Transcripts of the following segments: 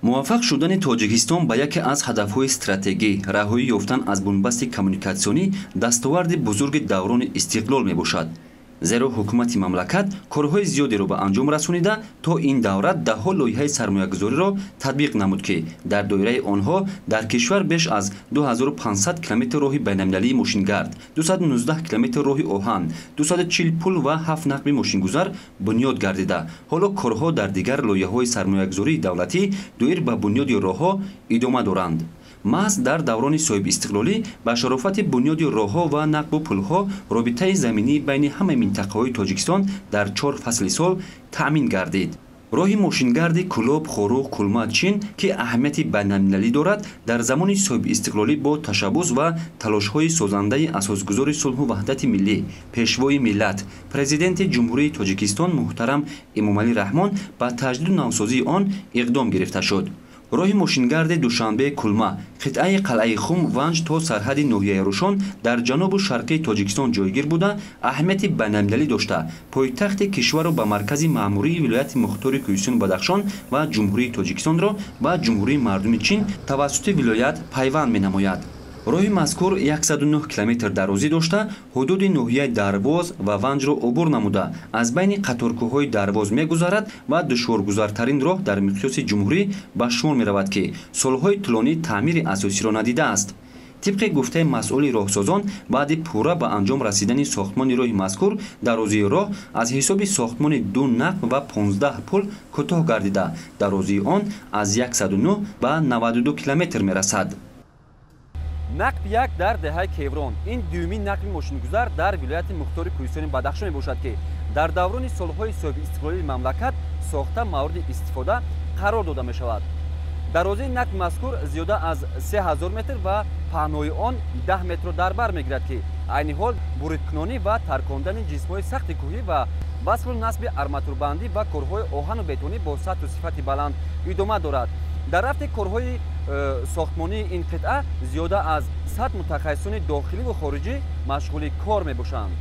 Муваффақ шудани Тоҷикистон ба яке аз ҳадафҳои стратегӣ, раҳоӣ ёфтан аз бунбасти коммуникатсионӣ дастоварди бузурги даврони истиқлол мебошад. Зеро ҳукумати мамлакат корҳои зиёдеро ба анҷом расонида, то ин давра даҳҳо лоиҳаи сармоягузориро татбиқ намуд, ки дар доираи онҳо дар кишвар беш аз 2500 километр роҳи байналмилалии мошингард, 219 километр роҳи оҳан, 240 пул ва 7 нақби мошингузар бунёд гардида. Ҳоло корҳо дар дигар лоиҳаҳои сармоягузории давлатӣ доир ба бунёди роҳҳо идома доранд. Маҳз дар даврони соҳибистиқлолӣ ба шарофати бунёди роҳҳо ва нақбу пулҳо робитаи заминӣ байни ҳамаи минтақаҳои Тоҷикистон дар 4 фасли сол таъмин гардид. Роҳи мошингарди Кӯлоб, Хоруғ, Кулма, Чин, ки аҳамияти байналмилалӣ дорад, дар замони соҳибистиқлолӣ бо ташаббус ва талошҳои созандаи асосгузори сулҳу ваҳдати миллӣ, пешвои миллат, президенти Ҷумҳурии Тоҷикистон муҳтарам Эмомалӣ Раҳмон ба таҷдиду навсозии он иқдом гирифта шуд. Роҳи мошингарди Душанбе-Кулма, қитъаи қалъаи Хум Ванҷ то сарҳади ноҳияи Рӯшон дар ҷанубу шарқии Тоҷикистон ҷойгир буда, аҳамияти байналмилалӣ дошта, пойтахти кишварро ба маркази маъмурии вилояти мухтори Кӯҳистони Бадахшон ва Ҷумҳурии Тоҷикистонро ба Ҷумҳурии мардуми Чин тавассути вилоят пайванд менамояд. Роҳи мазкур 109 километр дарозӣ дошта, ҳудуди ноҳияи Дарвоз ва Ванҷро убур намуда, аз байни қаторкӯҳҳои Дарвоз мегузарад ва душворгузартарин роҳ дар миқёси ҷумҳурӣ ба шумор меравад, ки солҳои тӯлонӣ таъмири асосиро надидааст. Тибқи гуфтаи масъули роҳсозон, баъди пурра ба анҷом расидани сохтмони роҳи мазкур, дарозии роҳ аз ҳисоби сохтмони 2 нақб ва 15 пул кӯтоҳ гардида, дарозии он аз 109 ба 92 километр мерасад. Нақб 1 дар деҳаи Кеврон. Ин дуюмин нақби мошингузар дар вилояти мухтори Кӯҳистони Бадахшон мебошад, ки дар даврони солҳои соҳибистиқлолии мамлакат сохта мавриди истифода қарор дода мешавад. Дарозии нақби мазкур зиёда аз 3000 метр ва паҳнои он 10 метрро дар бар мегирад, ки айни ҳол буридкунонӣ ва таркондани ҷисмҳои сахти кӯҳӣ ва васлу насби арматурбандӣ ва корҳои оҳану бетонӣ бо сатҳу сифати баланд идома дорад. Дар рафти корҳои сохтмонии ин қитъа зиёда аз 100 мутахассисони дохиливу хориҷӣ машғули кор мебошанд.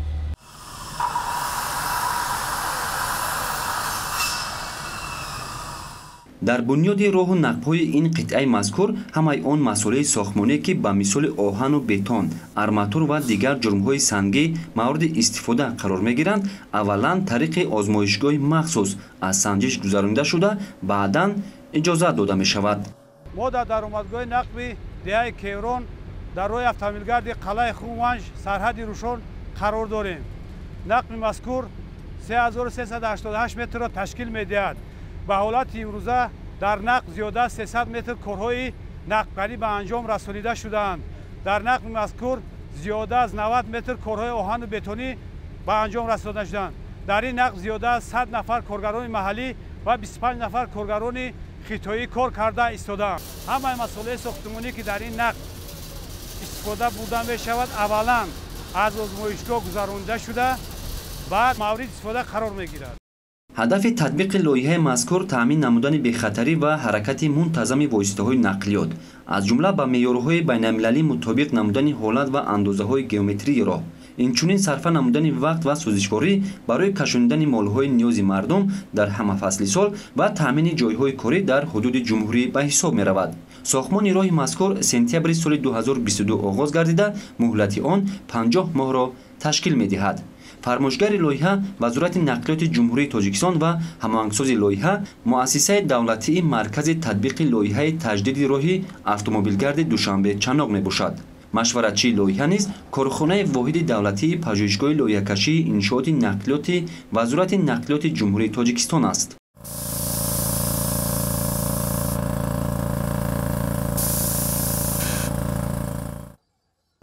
Дар бунёди роҳу нақбҳои ин қитъаи мазкур ҳамаи он масолеҳи сохтмоние, ки ба мисоли оҳану бетон, арматур ва дигар ҷурмҳои сангӣ мавриди истифода қарор мегиранд, аввалан тариқи озмоишгоҳи махсус аз санҷиш гузаронида шуда, баъдан иҷозат дода мешавад. Мо дар даромадгоҳи нақби деҳаи Кеврон дар роҳи автомобилгарди қалъаи Хум Ванҷ сарҳади Рӯшон қарор дорем. Нақби мазкур 3388 метрро ташкил медиҳад. Ба ҳолати имрӯза дар нақб зиёда аз 300 метр корҳои нақбгарӣ ба анҷом расонида шудаанд. Дар нақби мазкур зиёда аз 90 метр корҳои оҳану бетонӣ ба анҷом расонида шудаанд. Дар ин нақб зиёда аз 100 нафар коргарони маҳаллӣ ва 25 нафар коргарони хитоӣ кор карда истодаанд. Ҳамаи масолеҳи сохтмонӣ, ки дар ин нақб истифода бурда мешавад, аввалан аз озмоишгоҳ гузаронида шуда, баъд мавриди истифода қарор мегирад. Ҳадафи татбиқи лоиҳаи мазкур таъмин намудани бехатарӣ ва ҳаракати мунтазами воситаҳои нақлиёт, аз ҷумла ба меъёрҳои байналмилалӣ мутобиқ намудани ҳолат ва андозаҳои геометрии роҳ, инчунин сарфа намудани вақт ва сӯзишворӣ барои кашонидани молҳои ниёзи мардум дар ҳама фасли сол ва таъмини ҷойҳои корӣ дар ҳудуди ҷумҳурӣ ба ҳисоб меравад. Сохтмони роҳи мазкур сентябри соли 2022 оғоз гардида, муҳлати он 50 моҳро ташкил медиҳад. Фармоишгари лоиҳа Вазорати нақлиёти Ҷумҳурии Тоҷикистон ва ҳамоҳангсози лоиҳа Муассисаи давлатии Маркази татбиқи лоиҳаи таҷдиди роҳи автомобилгарди Душанбе-Чаноқ мебошад. Машваратчии лоиҳа низ корхонаи воҳиди давлатии пажӯҳишгоҳи лоиҳакашии иншооти нақлиёти Вазорати нақлиёти Ҷумҳурии Тоҷикистон аст.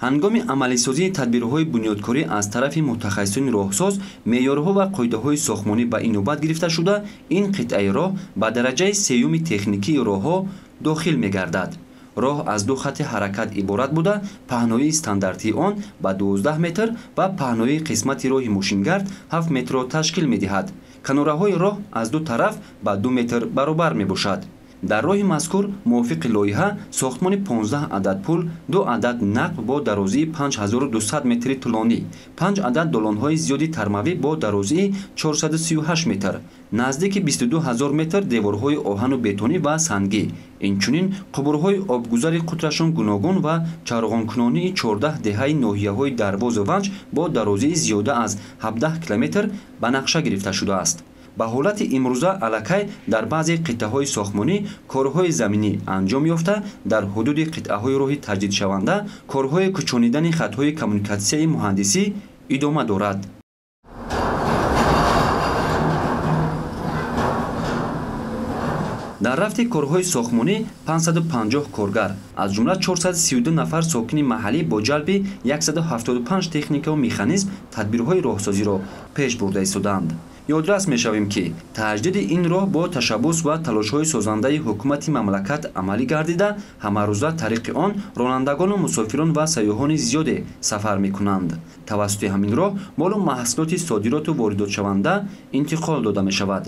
Ҳангоми амалисозии тадбирҳои бунёдкорӣ аз тарафи мутахассисони роҳсоз меъёрҳо ва қоидаҳои сохтмонӣ ба инобат гирифта шуда, ин қитъаи роҳ ба дараҷаи сеюми техникии роҳҳо дохил мегардад. Роҳ аз 2 хати ҳаракат иборат буда, паҳноии стандартии он ба 12 метр ва паҳноии қисмати роҳи мошингард 7 метрро ташкил медиҳад. Канораҳои роҳ аз ду тараф ба 2 метр баробар мебошад. Дар роҳи мазкур мувофиқи лоиҳа сохтмони 15 адад пул, 2 адад нақб бо дарозии 5200 метри тӯлонӣ, 5 адад долонҳои зиёди тармавӣ бо дарозии 438 метр, наздики 22 000 метр деворҳои оҳану бетонӣ ва сангӣ, инчунин қубурҳои обгузари қутрашон гуногун ва чароғонкунонии 14 деҳаи ноҳияҳои Дарвозу Ванҷ бо дарозии зиёда аз 17 километр ба нақша гирифта шудааст. Ба ҳолати имрӯза аллакай дар баъзе қитъаҳои сохтмонӣ корҳои заминӣ анҷом ёфта, дар ҳудуди қитъаҳои роҳи таҷдидшаванда корҳои кӯчонидани хатҳои коммуникатсияи муҳандисӣ идома дорад. Дар рафти корҳои сохтмонӣ 550 коргар, аз ҷумла 432 нафар сокини маҳаллӣ бо ҷалби 175 техникаву механизм тадбирҳои роҳсозиро пеш бурда истодаанд. Ёдрас мешавем, ки таҷдиди ин роҳ бо ташаббус ва талошҳои созандаи ҳукумати мамлакат амалӣ гардида, ҳамарӯза тариқи он ронандагону мусофирон ва сайёҳони зиёде сафар мекунанд. Тавассути ҳамин роҳ молу маҳсулоти содироту воридотшаванда интиқол дода мешавад.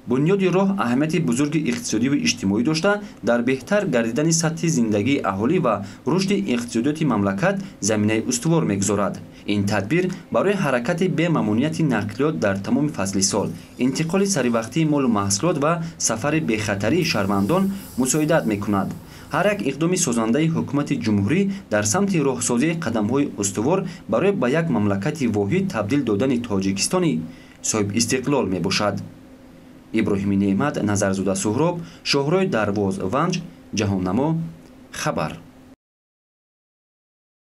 Бунёди роҳ аҳамияти бузурги иқтисодиву иҷтимоӣ дошта, дар беҳтар гардидани сатҳи зиндагии аҳолӣ ва рушди иқтисодиёти мамлакат заминаи устувор мегузорад. Ин тадбир барои ҳаракати бемамониати нақлиёт дар тамоми фасли сол, интиқоли саривақтии молу маҳсулот ва сафари бехатарии шаҳрвандон мусоидат мекунад. Ҳар як иқдоми созандаи ҳукумати ҷумҳурӣ дар самти роҳсозии қадамҳои устувор барои ба як мамлакати воҳид табдил додани Тоҷикистони соҳибистиқлол мебошад. Иброҳими Неъмат, Назарзода Суҳроб, шоҳрои Дарвоз, Ванҷ, Ҷаҳоннамо, хабар.